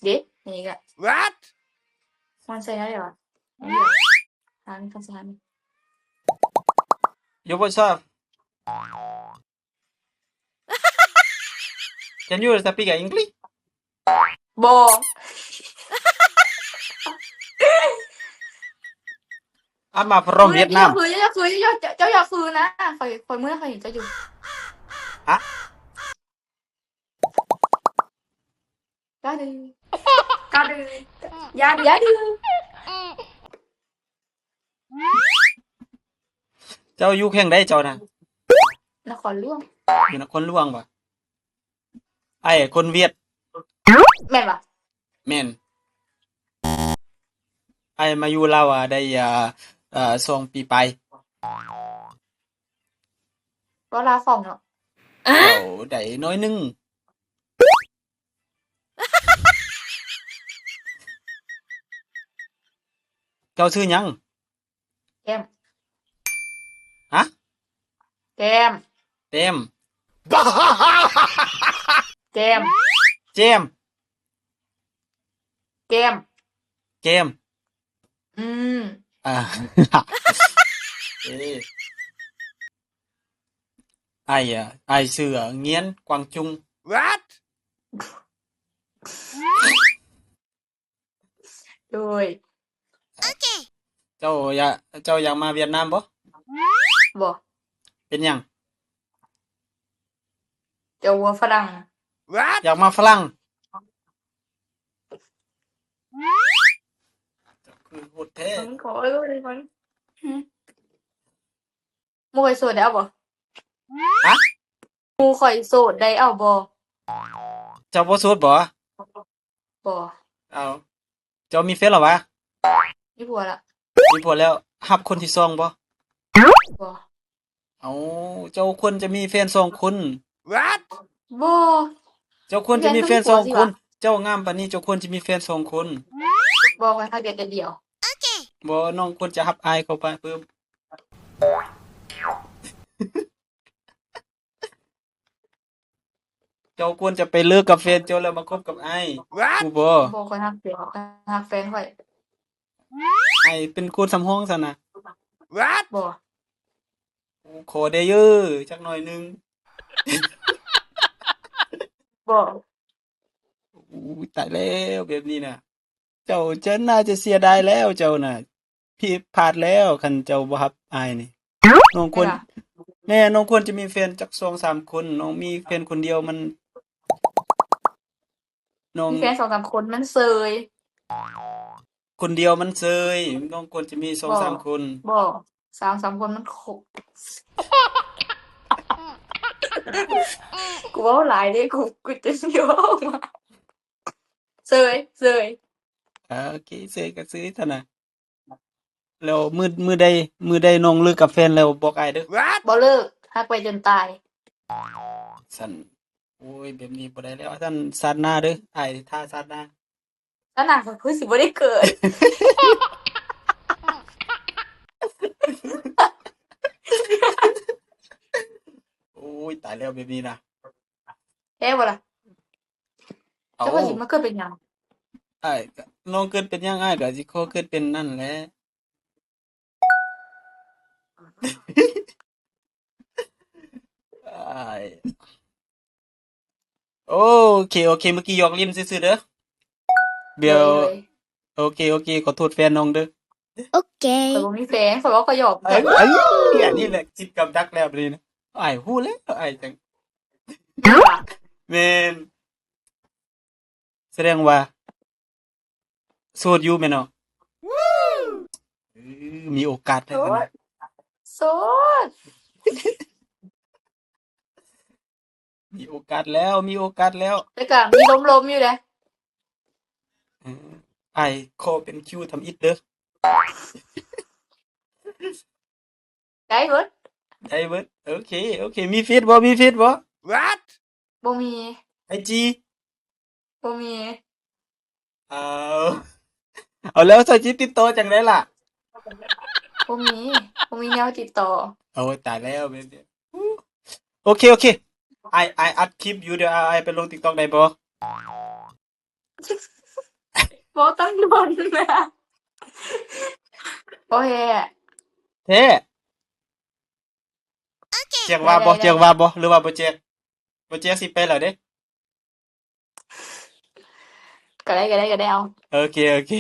ເດ້ ນີ້ກະ What? ມັນໃສ່ໄດ້ຫວາ? ທາງນີ້ຕ້ອງໃສ່ທາງນີ້. Yo, what's up? Can you speak English? ບໍ່. I'm from Vietnam. ເຈົ້າຢ່າຄືນະ ຂ້ອຍ ຂ້ອຍເມື່ອຂ້ອຍເຫັນເຈົ້າຢູ່. ຮະ? ກະດື ກະດື ຢ່າດື ຢ່າດື. ເຈົ້າຢູ່ແຂວງໃດເຈົ້ານະ? ນະຄອນຫຼວງ. ຢູ່ນະຄອນຫຼວງຫວາ? ອ້າຍຄົນຫວຽດ. ແມ່ນຫວາ? ແມ່ນ. ອ້າຍມາຢູ່ລາວ ອາ ໄດ້ ອາ ເອີ ສອງປີປາຍ. ເວົ້າລາວຄ່ອງເນາະ. ເວົ້າໄດ້ໜ້ອຍໜຶ່ງ. ເຈົ້າຊື່ຫຍັງ? ແກ້ມ. ຮະ? ແກ້ມ. ແກ້ມ. ແກ້ມ. ແກ້ມ. ແກ້ມ. ແກ້ມ. ອືມ. ອາ ເອີ. ອ້າຍ ອ້າຍຊື່ ງຽນ ກວາງຈຸງ. What? ໂດຍ. ເຈົ້າຢາກ ເຈົ້າຢາກມາຫວຽດນາມບໍ່? ບໍ່. ເປັນຫຍັງ? ເຈົ້າວ່າຝຣັ່ງ. What? ຢາກມາຝຣັ່ງ. ເຈົ້າຄືໂຫດແທ້. ມັນຂໍເອີ້ນມັນ. ໝູ່ຂ້ອຍໂສດໄດ້ເອົາບໍ່? ຮະ? ໝູ່ຂ້ອຍໂສດໄດ້ເອົາບໍ່? ເຈົ້າບໍ່ໂສດບໍ່? ບໍ່. ເອົາ ເຈົ້າມີແຟນແລ້ວຫວາ? ມີຜົວລະ. ມີຜົວແລ້ວ ຮັບຄົນທີສອງບໍ່? ບໍ່. ເອົາ ເຈົ້າຄວນຈະມີແຟນສອງຄົນ. What? ບໍ່. ເຈົ້າຄວນຈະມີແຟນສອງຄົນ. ເຈົ້າງາມປານນີ້ ເຈົ້າຄວນຈະມີແຟນສອງຄົນ. ບໍ່ ຂ້ອຍຮັກດຽວແຕ່ດຽວ. ບໍ່ ນ້ອງຄວນຈະຮັບອ້າຍເຂົ້າໄປເພີ່ມ. ເຈົ້າຄວນຈະໄປເລີກກັບແຟນເຈົ້າແລ້ວມາຄົບກັບອ້າຍ. What? ຮູ້ບໍ່? ບໍ່ ຂ້ອຍຮັກແຟນ ຂ້ອຍຮັກແຟນຂ້ອຍ. ອ້າຍເປັນຄົນສຳຮອງຊັ້ນນະ. What? ບໍ່. ຂໍແດ່ເດີ ຈັກໜ້ອຍໜຶ່ງ. ບໍ່. ໂອ້ຍ ຕາຍແລ້ວ ແບບນີ້ນະ. ເຈົ້າ ເຈົ້າໜ້າຈະເສຍດາຍແລ້ວ ເຈົ້ານະ ຜິດພາດແລ້ວ ຄັນເຈົ້າບໍ່ຮັບອ້າຍນີ້. ນ້ອງຄວນ ແມ່ນ ນ້ອງຄວນຈະມີແຟນຈັກສອງສາມຄົນ. ນ້ອງມີແຟນຄົນດຽວມັນ ນ້ອງມີແຟນສອງສາມຄົນມັນເຊີຍ. ຄົນດຽວມັນເຊີຍ. ນ້ອງຄວນຈະມີສອງສາມຄົນ. ບໍ່ ສອງສາມຄົນມັນໂຄ ກູເວົ້າຫຼາຍເດ້ ກູ ກູຈະຊິເວົ້າອອກມາ. ເຊີຍ ເຊີຍ. ອ່າ ໂອເຄ ເຊີຍກໍເຊີຍຊັ້ນນະ. ແລ້ວມື້ ມື້ໃດ ມື້ໃດນ້ອງເລີກກັບແຟນແລ້ວບອກອ້າຍເດີ. ບໍ່ເລີກ ຮັກໄປຈົນຕາຍ. ຊັ້ນ ໂອ້ຍ ແບບນີ້ບໍ່ໄດ້ແລ້ວ. ຊັ້ນຊາດໜ້າເດີ ອ້າຍຖ້າຊາດໜ້າ. ຊາດໜ້າຂ້ອຍຄືຊິບໍ່ໄດ້ເກີດ. ໂອ້ຍ ຕາຍແລ້ວແບບນີ້ນະ. ແທ້ບໍ່ລະ? ເອົ້າ ເຈົ້າວ່າຊິມາເກີດເປັນຫຍັງ? ອ້າຍ ນ້ອງເກີດເປັນຫຍັງ ອ້າຍກໍຊິຂໍເກີດເປັນນັ້ນແຫຼະ. ອ້າຍ ໂອເຄ ໂອເຄ ເມື່ອກີ້ຢອກຫຼິ້ນຊື່ໆເດີ. ດຽວ ໂອເຄ ໂອເຄ ຂໍໂທດແຟນນ້ອງເດີ. ໂອເຄ ຂ້ອຍບໍ່ມີແຟນ ຂ້ອຍເວົ້າ ຂ້ອຍຢອກ. ເອີ ອັນນີ້ແຫຼະ ຈິດກັບດັກແລ້ວບາດນີ້ນະ. ອ້າຍຮູ້ແລ້ວ ອ້າຍຈັ່ງ ແມ່ນ ສະແດງວ່າໂສດຢູ່ແມ່ນເນາະ? ເອີ ມີໂອກາດແລ້ວຫັ້ນນະ. ໂສດ ມີໂອກາດແລ້ວ ມີໂອກາດແລ້ວ. ແຕ່ກະມີລົມໆຢູ່ເດ້. ເອີ ອ້າຍຂໍເປັນຄິວທຳອິດເດີ. ໄດ້ເບິດ ໄດ້ເບິດ. ໂອເຄ ໂອເຄ ມີເຟສບໍ່? ມີເຟສບໍ່? What? ບໍ່ມີ. ໄອຈີ? ບໍ່ມີ. ເອົາ ເອົາແລ້ວ ເຈົ້າຊິຕິດຕໍ່ຈັ່ງໃດລະ? ບໍ່ມີ ບໍ່ມີແນວຕິດຕໍ່. ໂອ້ຍ ຕາຍແລ້ວ. ໂອເຄ ໂອເຄ ອ້າຍ ອ້າຍອັດຄລິບຢູ່ ດຽວອ້າຍໄປລົງຕິກຕັອກໄດ້ບໍ່? ເວົ້າຕັ້ງດົນ. ໂອເຄ. ແທ້. ແຈກວ່າບໍ່? ແຈກວ່າບໍ່? ຫຼືວ່າບໍ່ແຈກ? ບໍ່ແຈກຊິໄປແລ້ວເດ້. ກໍໄດ້ ກໍໄດ້ ກໍໄດ້ ເອົາ. ໂອເຄ ໂອເຄ.